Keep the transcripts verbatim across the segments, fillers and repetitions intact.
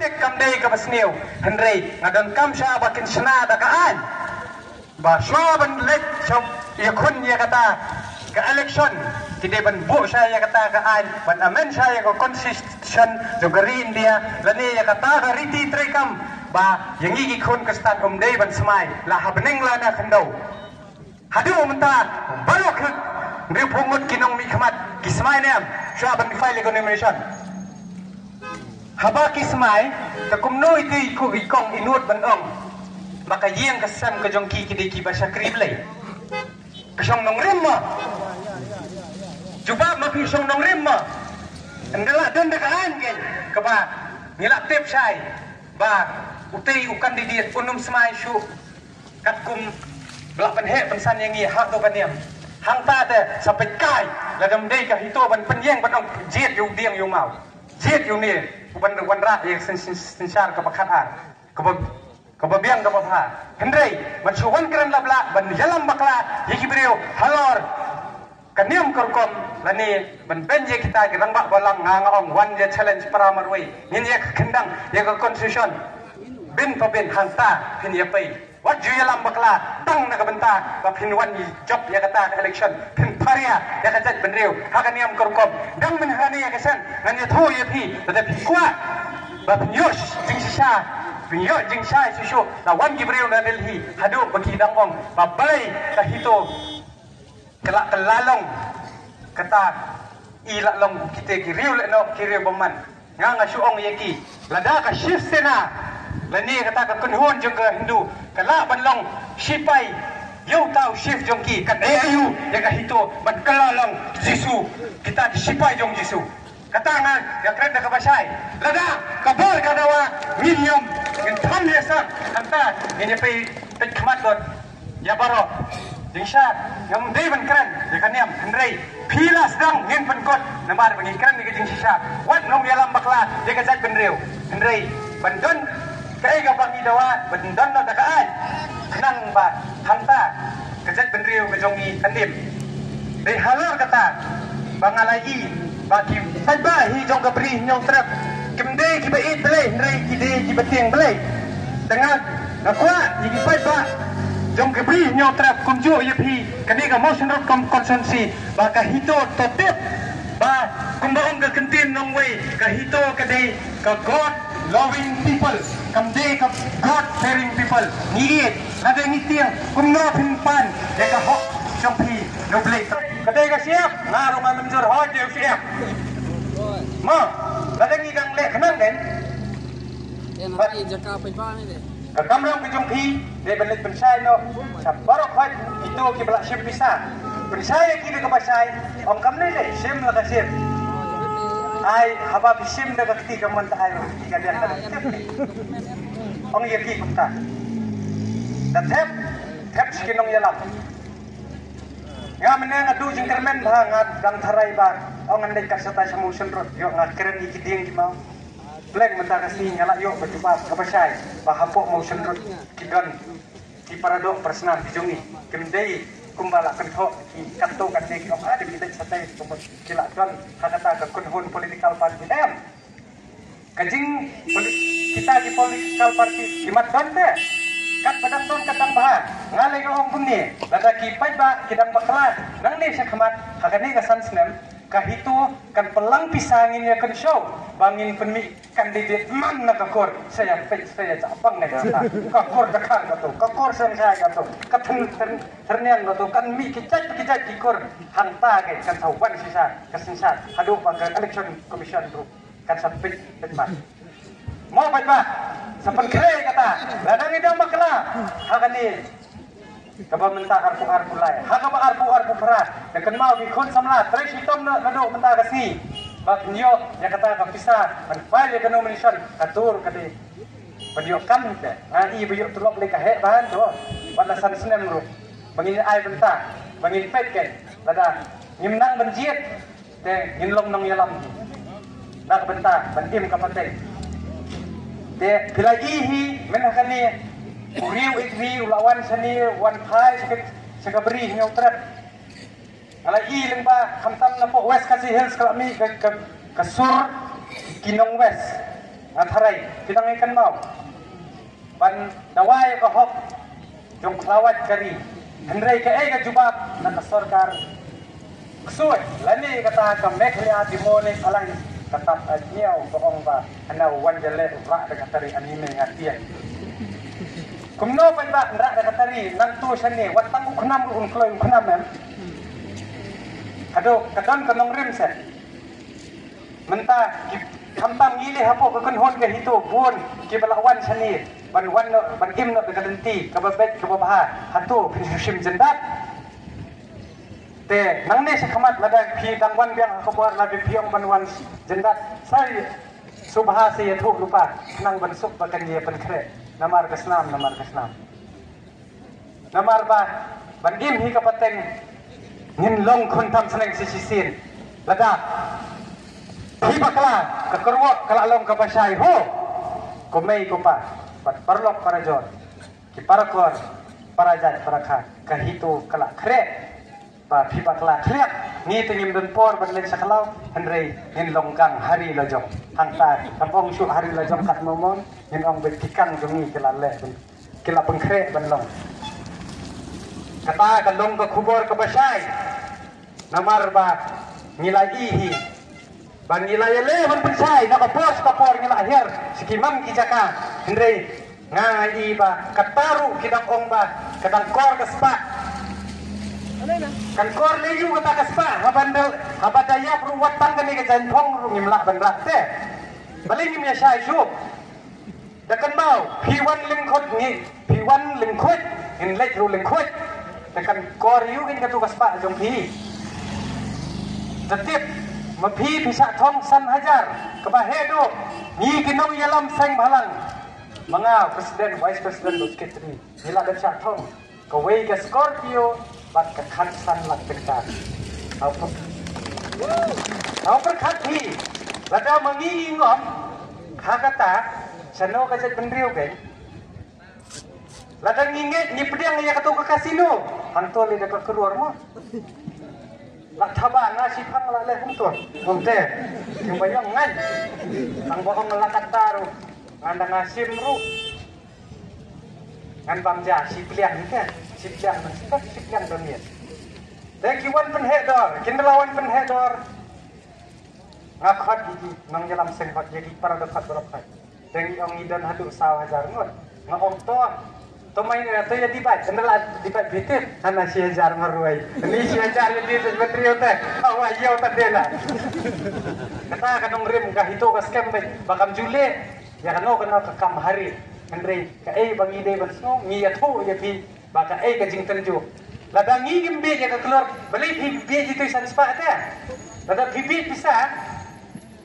Tik kam dei kaba sniew, hynrei nga donkam shuwa ba kin shna da ka aiñ. Ba shuwa ban leit sha ïakhun ïa kata ka election, ki dei ban buh shuwa ïa kata ka aiñ, ban amend shuwa ïa ka constitution jong ka ri India, lane ïa kata ka riti treikam, ba ïa ngi ki khun ka stat ym dei ban smai la ha bneng la na khyndew. Haduh mynta baroh ki hynriewphew ngut ki nongmihkhmat ki smai ne em shuwa ban file ïa ka nomination? Haba ki smai, te kumno ïa ki, i kong i nud ban ong ba ka ïing ka sem ka jong ki ki dei kiba shakri Blei? Ka shong nongrim mo? Jubab ma, phi shong nongrim mo? Ynda la don da ka aiñ keiñ kaba ngi la tip shai ba utei u candidate un ym smai shuh katkum ba la pynheh pynsan ïa ngi ha kato ka niam. Hangta te sa peit kai, lada ym dei ka HITO ban pynïeng ban ong jied ïa u dieng ïa u maw, jied ïa une, u ban wanrah ïa ka syn-, syn-, synshar kaba khatar, kaba, kaba biang kaba bha. Hynrei ban shu wan kren lap lah ban ïalam bakla ïa ki briew halor ka niam ka rukom lane ban beiñ ïa kita ki rangbah balang, nga, nga ong wan ïa challenge para marwei, ngin ïa kyndang ïa ka constitution. Bin pa bin hangta phin ïa pei. Wat ju ïalam bakla tang na ka bynta ba phin wan jop ïa kata ka election, phin pharia ïa ka jaitbynriew ha ka niam ka rukom. Dang mynhane ïa ka seng ngan ïathuh ïa phi, lada phi kwah ba phin ïoh jingshisha, phin ïoh jingshisha shuh shuh, la wan ki briew na Delhi haduh ba ki dang ong ba balei ka HITO ka la, ka la long kata, i la long kita ki riew lehnoh, ki riew bymman. Nga, nga shu ong ïa ki, lada ka Shiv Sena lane kata ka kynhun jong ka Hindu ka lah ban long shipai ïa uta u Shiv jong ki, kan ïa aïu ïa ka HITO ban kylla long Jisu, kita ki shipai jong Jisu? Kata nga, nga kren da kaba shai. Lada ka bor ka dawa ngin ïam, ngin tham ïa sah, hangta ngin ïa peit, peit khmat lut ïa baroh. Jingshisha ngam dei ban kren ïa ka niam, hynrei phi la sdang ngin pynkut namar ba ngi kren ïa ka jingshisha. Wat nym ïalam bakla ïa ka jaitbynriew, hynrei ban don kaei kaba ngi dawa, ban don noh da ka aiñ, khnang ba hangta ka jaitbynriew ka jong ngi kan im. Dei halor kata ba nga la ïohi ba ki paidbah hi jong ka Bri Hynñiewtrep kim dei kiba ïeit Blei, hynrei ki dei kiba tieng Blei. Te nga, nga kwah ïa ki paidbah jong ka Bri Hynñiewtrep kumjuh ïa phi, kane ka Mawshynrut Con-, constituency, ba ka HITO to tip ba kumba ong ka kyntien nongwei, ka HITO ka dei ka God loving people, kam dei ka God fearing people. Ngi ïeit, lada ngi tieng, kumno phin pan ïa ka hok jong phi na U Blei? Ka dei ka shyiap, nga ruh nga mynjur hoi dei u shyiap. Mo, lada ngi dang leh khnang den. Em, ha ki jaka paidbah ni de. Ka kamram ka jong phi dei ban leit pynshai noh sha baroh khoit kito kiba la shim pisa. Pynshai ïa ki da kaba shai, ym kam lei lei, shim la ka shim. Ai, haba phi shim da ka kti kamon, ta ai ruh ka kti ka liang ka da ka tip. Ong ïa ki kumta. Da thep, thep sha ki nongïalam. Nga mynne nga duh jingkyrmen bha, nga dang tharai ba ong ngan leit kat shatai sha Mawshynrut, ïoh nga kren ïa ki dieng ki maw. Pleng mynta ka sngi nga la ïoh ka jubab kaba shai ba hapoh Mawshynrut ki don ki paradoh parasnam ki jong ngi. Kim dei kumba la kynthoh ki katto katne ki ong, ah, dei ki leit shatai, kumba ki la don ha kata ka kynhun political party, em. Ka jing poli-, kita ki political party ki mat don te. Kat ba dang don kat dang bha. Nga lei nga ong kumne, lada ki paidbah ki dang bakla nangne sha khmat ha kane ka san snem, ka HITO kan pynlang pisa, ngin ïa kynshew ba ngin pynmih candidate man na ka kur. Sa ïa peit, sa ïa japang ne ka kur Dkhar kato, ka kur Seng Shai kato, ka Thyrn-, Thyrn-, Thyrniang kato, kan mih ki jait ki jait ki kur. Hangta ke kan sa wan shisha ka synshar haduh ba ka Election Commission ruh kan sa peit peit pat. Mo paidbah, sa pynkhreh kata, lada ngi dang bakla ha kane kaba mynta arphew arphew lai, ha kaba arphew arphew phra, da kynmaw ki khun samla, trei shitom na, naduh mynta ka sngi ba phin ïoh ïa kata ka pisa ban file ïa ka nomination. Ka dur ka dei ban ïoh kam te. Nga i ba ïoh tulop lei ka heh ban to, wat la san snem ruh, ba ngin ai bynta, ba ngin peit, ke lada ngim nang ban jied, te ngin long nongïalam na ka bynta ban im ka pateng. Te phi la i hi mynta kane, u riew ïeit hi u la wan shane, wan phai sha ka, sha ka Bri Hynñiewtrep. Nga la i lyngba, khamtam napoh West Khasi Hills ka la mih ka, ka, ka sur ki nong West. Nga tharai phi dang ïa kynmaw ban dawa ïa ka hok jong ka lawait ka ri. Hynrei kaei ka jubab na ka sorkar ksuid lane kata ka Meghalaya Demonic Alliance, kata ka ñiew ka ong ba hana wan jale rah da ka tari ani me nga tiang. Kumno ban ba rah da ka tari nang tu shane wat tang u khnam un kloi u khnam em. Hado ka don ka nongrim se. Mynta ki khamtam ngi leh hapoh ka kynhun ka HITO bun kiba la wan shane ban wan noh ban im noh da ka lynti kaba beit kaba bha. Hato phi shu shim jyndat? Te nangne sha khmat lada phi dang wan biang ha ka bor lada phi ong ban wan jyndat sa shu bha sa ïathuh lypa khnang ban suk ba kan ïa pynkhreh namar ka snam namar ka snam. Namar ba ban im hi ka pateng ngin long khun tam sneng shisien. Lada phi bakla ka kyrwoh ka la long kaba shai ho. Ko mei ko pa bad paralok parajor ki parakor parajat parakha ka HITO ka la khreh. Ba phi bakla khliak ngi te ngim don por ban leit sha khlaw hynrei ngin long kang hari la jong. Hangta ka bong shu hari la jong kat momon ngin ong bad ki kang jong ngi ki la leh ban ki la pynkhreh ban long. Kata ka long ka khubor kaba shai. Namar ba ngi la i hi ba ngi la ïaleh ban pynshai na ka por sha ka por ngi la hiar sha ki man ki jaka. Hynrei nga i ba kata ruh ki dang ong ba ka dang kor ka spah. Kan kor lei ïu kata ka spah haba da haba da ïap ruh wat tang kane ka jaiñphong ruh ngim lah ban rah te. Balei ngim ïa shai shuh? Da kynmaw phi wan lyngkhuid ngi phi wan lyngkhuid ngin leit ruh lyngkhuid. Da kan kor ïu ngin katu ka spah jong phi. Da tip ma phi phi shah thong san hajar kaba heh duh ngi ki nongïalam seng bhalang. Ma nga president vice president dot secretary ngi la dep shah thong. Kawei ka Scorpio bad ka khatsan lak tyngka. Hau pyrkhat hi lada ma ngi ngop ha kata shano ka jait bynriew kei. Lada ngi ngeit ngi pdiang ïa kato ka kasino hangto lei da ka kror mo. La thaba nga shiphang la leh hangto. Hangte. Kum ba ïong ngan. Tang ba ong la kata ruh ngan da nga shim ruh. Ngan bam ja shi pliang ni kan. Shi pliang nang shi pliang dong ïa. Dei ki wan pynheh dor, kin da la wan pynheh dor. Nga khot ïa ki nongïalam seng khot ïa ki para da khot baroh khot. Dei ngi ong ngi don haduh saw hajar ngut. Nga ong to. To mai ne to ïa dibat, kin da la dibat bitit. Hana shi hajar marwai. Ni shi hajar ïa dibat batri te. Awa ïa ta dela. Kata ka nongrim ka HITO ka scam ba kam ju leh. Ïa kano kano ka kam hari. Hynrei kaei ba ngi dei ban sngew ngi ïathuh ïa phi ba kaei ka jingtynjuh. Lada ngi ngim bieit ïa ka klur balei phi bieit ïa tu san spah te. Lada phi bieit pisa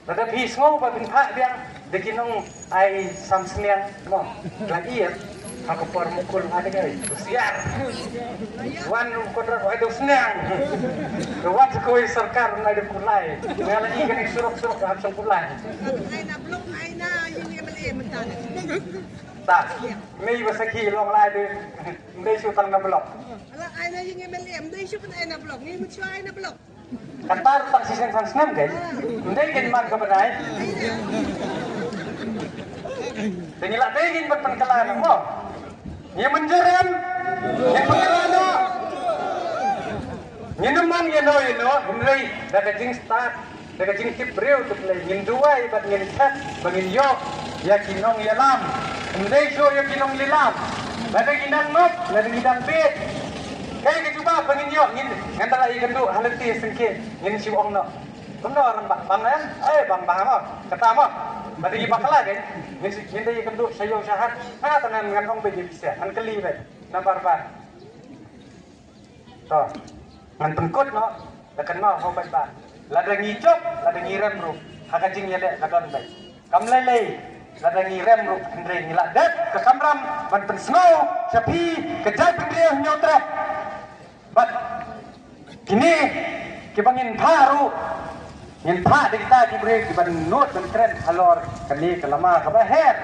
lada phi sngew ba phin phah biang da ki nong ai sam sniang mo. La ïa ha ka por mukul nga dei ai siar. Wan kontrak ai dei sniang. Wan sa kawei sorkar ai dei kulai. Nga la ïa kane surok surok ha song kulai. Ai na blok ai na ïing MLA mynta. Ta. Mei ba sakhi long lai de. Mdei shu tang na blok. Ala ai na ïing MLA mdei shu pyn ai na blok. Ngi mut shu ai na blok. Kata tang sisen sang snem ke. Mdei ken man ka benai. Te ngi la dei ngin ban pynkylla na mo. Ngi mynjur em. Ngi pynkylla na. Ngin ym mon ïano ïano hynrei da ka jingstad da ka jingtip briew tip lei ngin duwai bad ngin thep ba ngin ïoh ïa ki nongïalam. Ym dei shuh ïa ki nongïalam. Lada ngi dang ngop lada ngi dang bieit. Kaei ka jubab ba ngin ïoh ngin ngan da la ïakynduh ha lynti sngewsih ngin shu ong noh. Kumno rangbah bang em? Eh bang bang mo. Kata mo. Ba dei bakla kan. Ngin ngin da ïakynduh sha ïew sha hat. Ha ta ngan ngan ong ba ïa pisa ngan kylli ba. Nambar ba. To, ngan pynkut noh, da kynmaw ho bad ba. Lada ngi jop, lada ngi rem ruh, ha ka jingïaleh ka don bad. Kam lei lei, lada ngi rem ruh, hynrei ngi la dep, ka kamram, ban pynsngew, sha phi, ka jaitbynriew Hynñiewtrep. Bad, kine, kiba ngin phah ruh, ngin phah da kita ki briew, kiba nud ban kren, halor, kane ka lama, kaba her.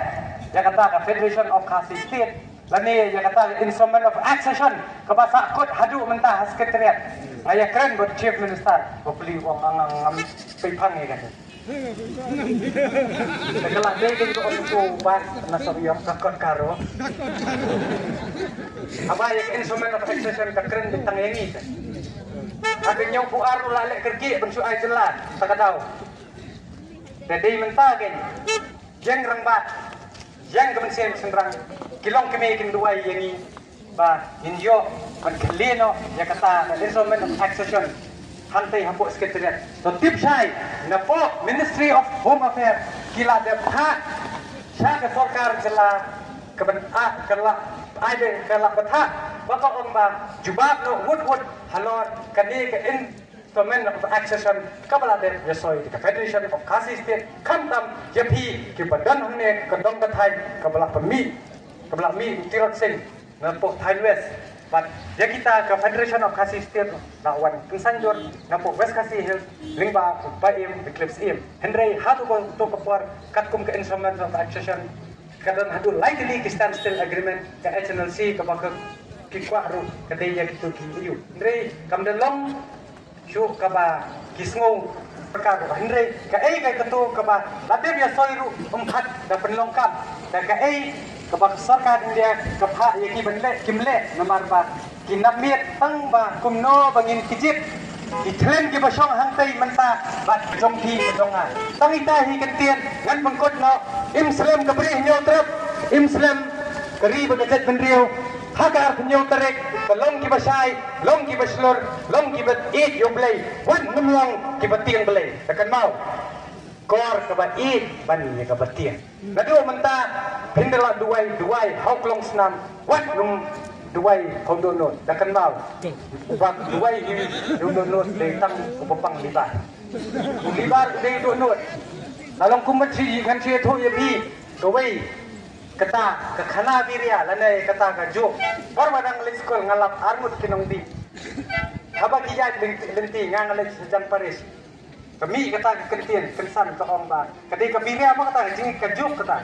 Ïa kata ka Federation of Khasi State, lane ïa kata instrument of accession kaba sah kut haduh mynta ha secretariat. Nga ïa kren bad Chief Minister ba pli u ong nga ngam pei phang ïa kata. Te ka la dei ka ong ko ba na sab yong ka kot karo. Haba ïa ka instrument of accession ka kren beit tang ïa ngi te. Ha ka ñiew phew ar ruh la leh kyrkieh ban shu ai jylla ta ka daw. Te dei mynta kein ïeng rangbah, ïeng ka mynsiem shynrang, ki long kmie kin duwai ïa ngi ba ngin ïoh ban kylli noh ïa kata ka instrument of accession hangtei hapoh Secretariat. To tip shai napoh Ministry of Home Affairs ki la dep phah sha ka sorkar jylla ka ban ah ka la ai de ka la bthah ba ka ong ba jubab noh wut wut halor kane ka in Instrument of Accession kaba la dep ïasoi da ka Federation of Khasi State, khamtam ïa phi kiba don hangne ka dong ka thaiñ kaba la pynmih, kaba la mih u Tirot Sing napoh thaiñ West. Bad ïa kita ka Federation of Khasi State la wan kynsan jur napoh West Khasi Hills lyngba u Paiem Eclipse Syiem. Hynrei ha tu ka, tu ka por katkum ka Instrument of Accession ka don haduh lai tylli ki standstill agreement ka H N L C kaba ka ki kwah ruh ka dei ïa kitu ki ïu. Hynrei kam da long shuh kaba ki sngew pyrkhat ruh. Hynrei kaei kaei katu kaba la dep ïasoi ruh ym pat da pynlong kam. Da kaei kaba ka sorkar India ka phah ïa ki ban leh kim leh namar ba ki nang miet tang ba kumno ba ngin kjit ki khlem kiba shong hangtei mynta bad jong ki ba jong nga. Tang ita hi kyntien ngan pynkut noh, im slem ka bri Hynñiewtrep, im slem ka ri bad ka jaitbynriew. Ha ka arphew hynñiew tarik ka long kiba shai, long kiba shlur, long kiba ïeit ïa U Blei, wat ngim long kiba tieng Blei. Da kynmaw, kor kaba ïeit ban ïa kaba tieng. Naduh mynta phin da la duwai, duwai ha u klong snam, wat ngim duwai ha u dohnud. Da kynmaw, uba duwai ha u dohnud dei tang uba pang libar. U libar u dei dohnud. Nga long kum ban shi ngan shi ïathuh ïa phi kawei. Kata ka khana biria lane kata ka juk. Bor ba dang leit skul nga lap arngut ki nongdie. Haba ki ïaid lynti, lynti nga nga leit sha jan paris. Ka mih kata ka kyntien kynsan ka ong ba ka dei ka biria ma kata ka jing ka juk kata.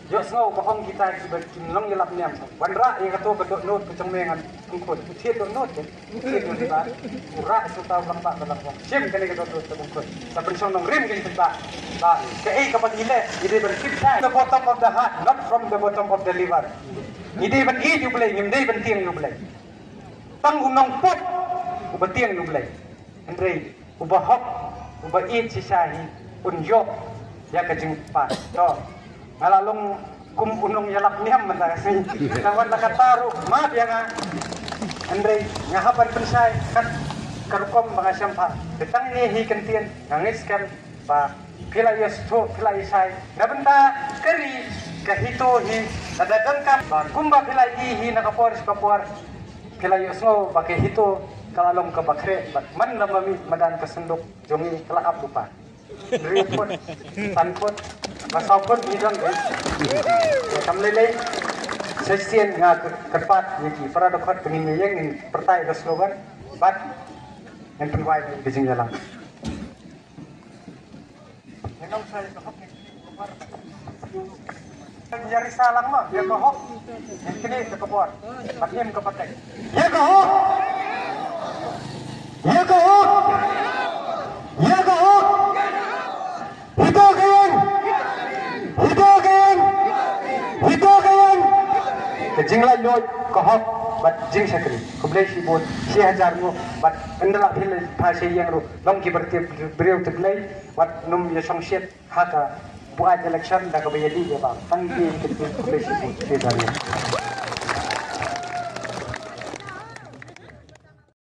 Ïohsngew ba ong kita kiba kin long ïalap niam. Wanrah ïa kato ka dohnud ka jong me ngan pynkut. U thied dohnud te. U thied dohnud ba. U rah shu tau kam ba ka lang ong. Shim kane ka dohnud ka pynkut. Sa pynshong nongrim ka jingpynbah. Ba kaei kaba ngi leh ngi dei ban tip shai. The bottom of the heart, not from the bottom of the liver. Ngi dei ban ïeit ïa U Blei, ngim dei ban tieng ïa U Blei. Tang u nongput uba tieng ïa U Blei. Hynrei uba hok, uba ïeit shisha hi un ïoh ïa ka jingpang. To, nga la long kum u nongïalap niam mynta ka sngi. Nga wan la kata ruh map ïa nga. Hynrei nga hap ban pynshai kat ka rukom ba nga sngewbha. Te tang ine hi kyntien nga ngeit skhem ba phi la ïohsngew, phi la ïohshai na bynta ka ri ka HITO hi. Lada donkam ba kumba phi la ïohi hi na ka por sha ka por, phi la ïohsngew ba ka HITO ka la long kaba khreh bad man la ma mih madan ka synduk jong ngi ka la ap lypa. Hynriew phut, san phut, ba saw phut ngi don de. Kam lei lei. Sa shisien nga kyrpad ïa ki para dkhot ba ngin ïeng ngin pyrta ïa ka slogan bad ngin pynwai ïa ka jingïalang. Ïa ka hok. Ïa ka hok. Ïa ka hok. Ïa ka hok. Ïa ka hok. Ïa ka hok. Hito ka ïeng. Hito ka ïeng. Hito ka ïeng. Ka jinglaitluid ka hok bad jingshakri. Khublei shibun, shi hajar nguh bad ynda la phi la pha sha ïing ruh long ki briew tip Blei. Wat nym ïa shong shit ha ka buaid election da kaba ïa dih ïa ba tang ki ki ki ki ki ki ki